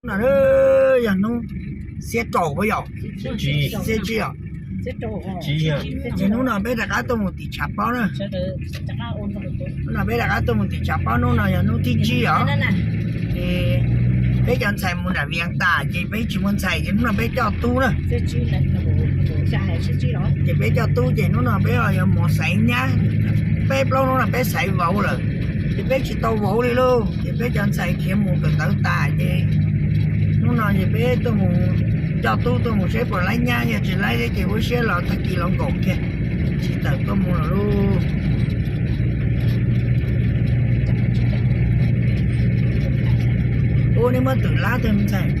No yog hnub xiab rau puas yog? Xiab tsib os. Ces hnub no peb rov qab tuaj mus tim tshav pob na. Hnub no peb rov qab tuaj mus tim tshav pob, hnub no yog hnub thib tsib os. Ces peb cov ntxhais mus nram Vias tas ces peb tsis muaj ntxhais ces hnub no peb coj tub na. Ces peb coj tub ces hnub no peb yuav mus xaiv nyab. Peb plaub hnub no peb xaiv vauv lawm, ces peb tsis tau vauv li lauj. Ces peb cov ntxhais khiav mus kawm ntawv tas ces hnub no ces peb tuaj mus coj tub tuaj mus seb puas laib nyab, yog tsis laib thiab ces ua siab los tag kis los nkaum kiag, tsis tawm tuaj mus lawm lauj. Ua nej muab twm lab tag ntxhais.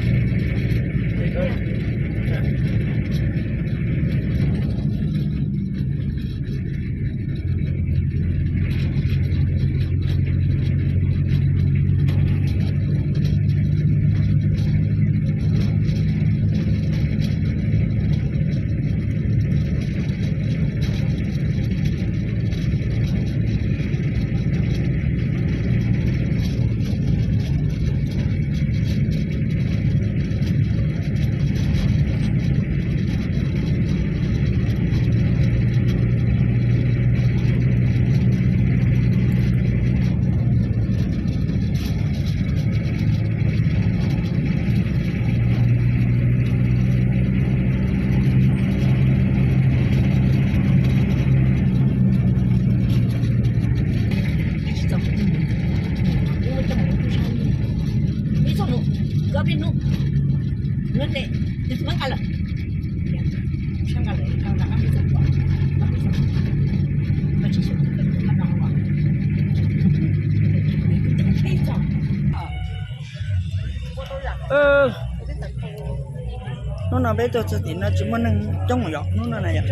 Hnub no peb tuaj txog tim no tsis muaj neeg coob yom, hnub no na yom.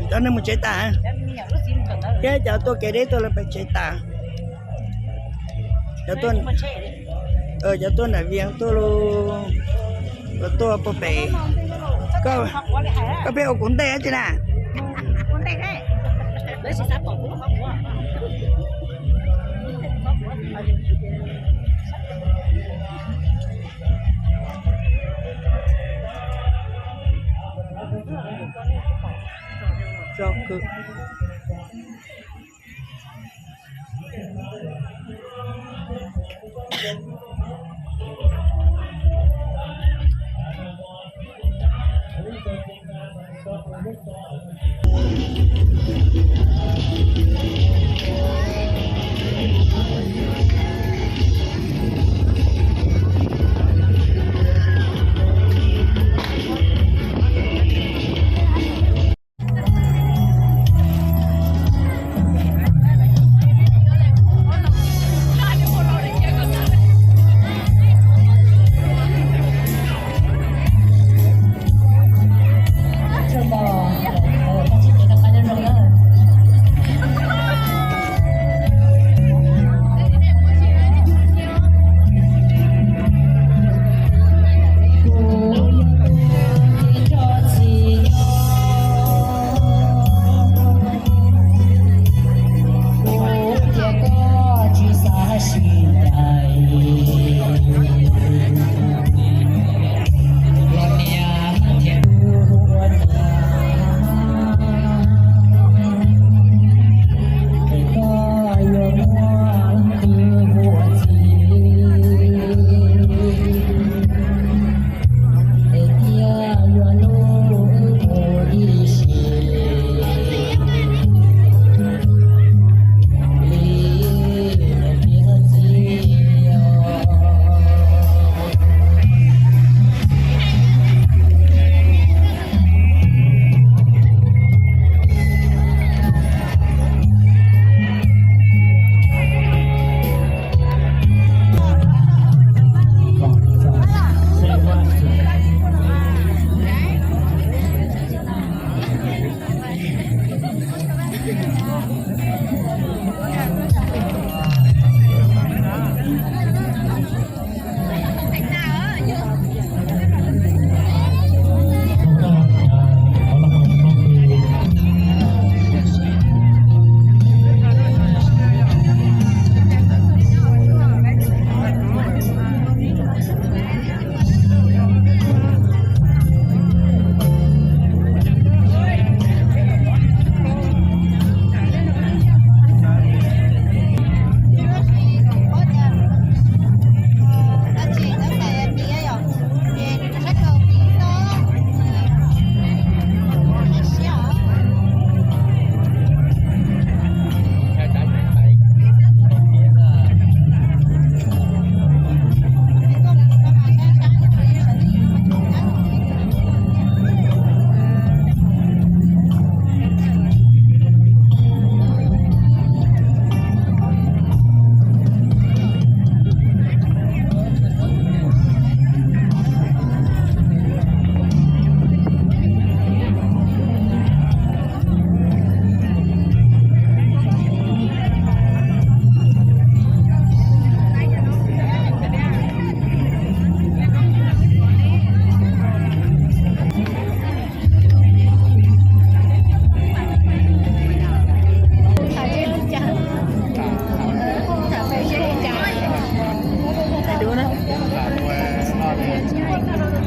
Cov neeg mus tsev tas, thiab cov tuaj kev deb tuaj lawv pem tsev tas. Cov tuaj nram Vias tuaj los tuaj puag pem. Koj pheej ua kuv ntej dab tsi na?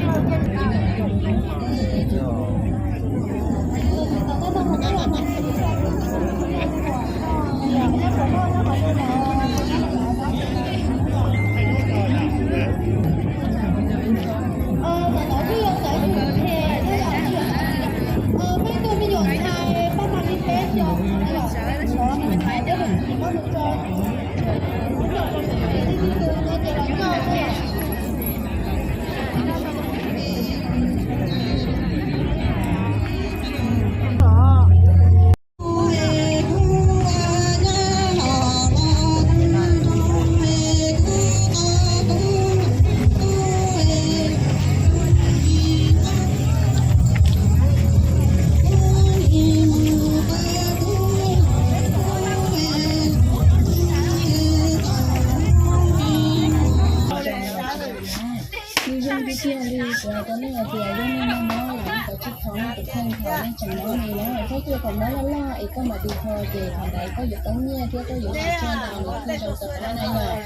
Zoo tiag tiag li kuv hais rau nej hais tias yog nej muaj mob los nej kav tsij kho nej tus kheej thaum nej tseem mob li na. Koj cia kom mob loj loj es koj mam li kho ces thaum ntawd koj yuav tau nyiaj thiab koj yuav tsis tshua ntaus nws kheej rau tus qab na yom.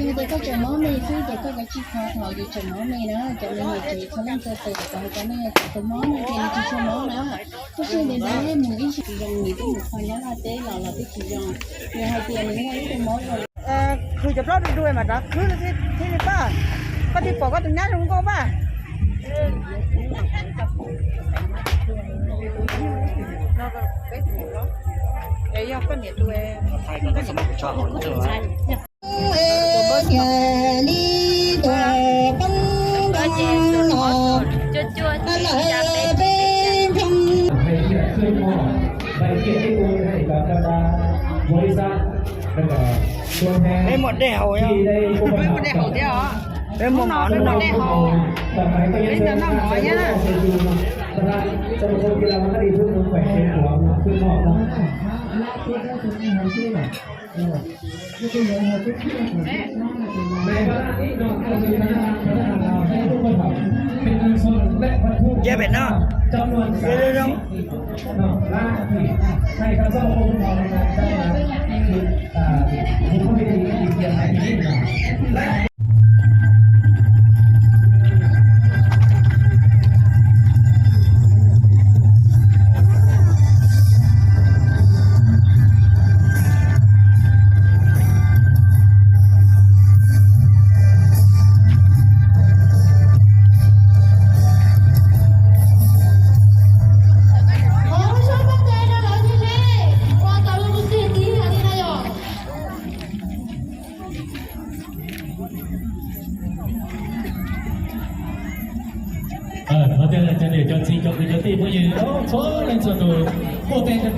Yog tias koj tseem mob me xwb ces koj kav tsij kho thaum yus tseem mob me na. Cov me nyuam tsev txhua leej txhua tus kuv hais rau nej, cov tus mob no ces nws tsis tshua mob na. Koj siab ntev ntev mus ib sij tsis zoo nws twb mus kho nyob Nyab Laj teb los los twb tsis zoo. Nws hais tias nws muaj ib tug mob zoo. Khwv cov plaub du du mas rov khwb thiaj li pab. Koj thiaj pom koj tus nyab zoo nkauj pab. Es yog koj niam tus Peb muaj dej haus, peb muaj mov noj, peb noj mov thiab na. Nce pem no. Cov niam cov txiv cov kwv cov tij phooj ywg txhua leej txhua tus, kuj tej rov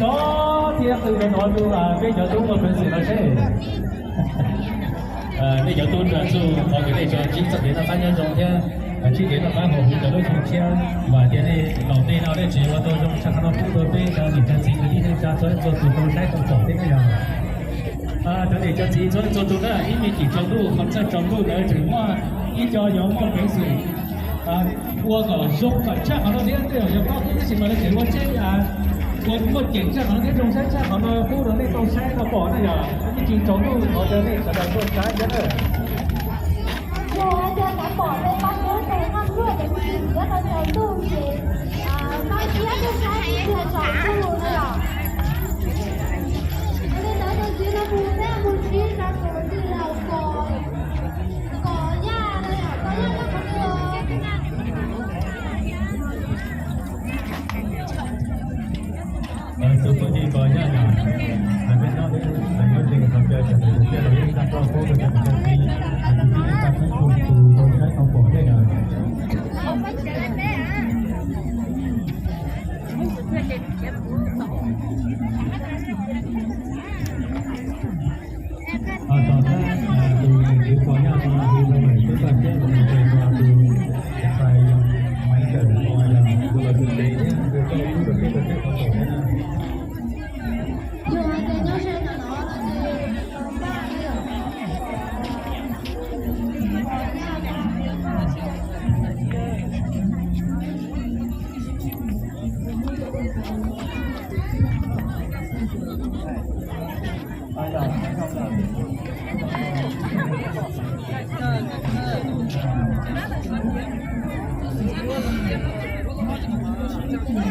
thiab qw rau no rau peb cov tub muaj peev xwm no seb. Nej cov tub nrog txuj thov kom nej tso tsib txoj kev noj qab nyob zoo thiab tsib kev noj qab haus huv rau lub xyoo tshiab, vam tias nej laus tej no nej tseem ua tau zoo tshaj qhov no pub rau peb cov niam cov txiv kwv tij neej tsa txhua leej txhua tus tau saib tau pom thiab na yog. Cov niam cov txiv txhua leej txhua tus na, ib me chim tsaus ntuj qhov txaj tsaus ntuj ntawd tseem muaj ib co yuav muaj peev xwm ua kom zoo kom tshaj qhov no thiab, tej zaum yog koj pub tab sis mas lawv tseem ua tseeb, ua muaj ceem tshaj qhov no thiab zoo saib tshaj qhov no pub rau nej tau saib tau pom na yog. Ib me chim tsaus ntuj thov rau nej sawv daws tuaj saib thiab na. Yog hais tias xav pom tej pab tub tes noj pluaj ces kuj tsis nyob rau tsaus ntuj ces no thiab tuaj saib ib pliag tsaus ntuj na yom. Li ntawd tus txiv no mus peb mus ntsib rau tus tij laug Kos, Kos Yaj na yom, Kos Yaj nyob qhov twg? Tus phooj ywg Kos Yaj yom, peb nyob peb nyob ze qhov chaw tseem tus tij laug Yeej Tag Roj Kub rau cov niam cov txiv, tus tij laug Yeej Tag Roj Kub tus tau saib tau pom Koj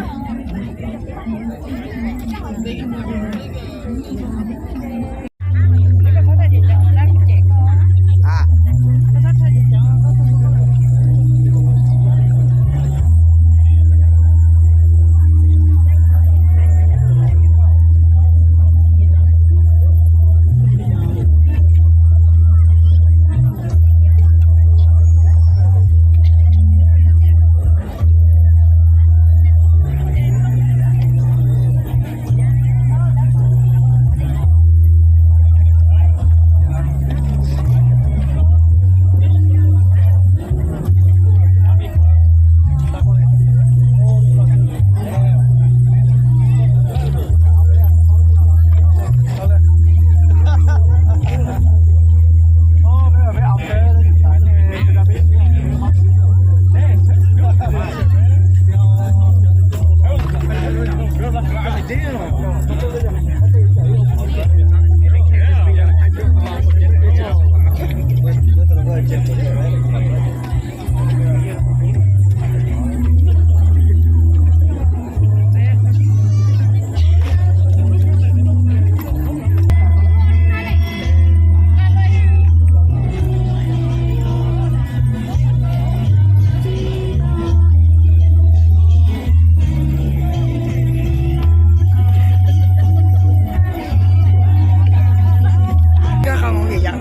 qhov mus vim yom.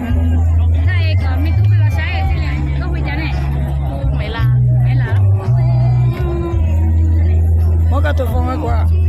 Thaij kom me tub los saib xwb, koj hu li cas ne? Muab koj tus foos rau kuv.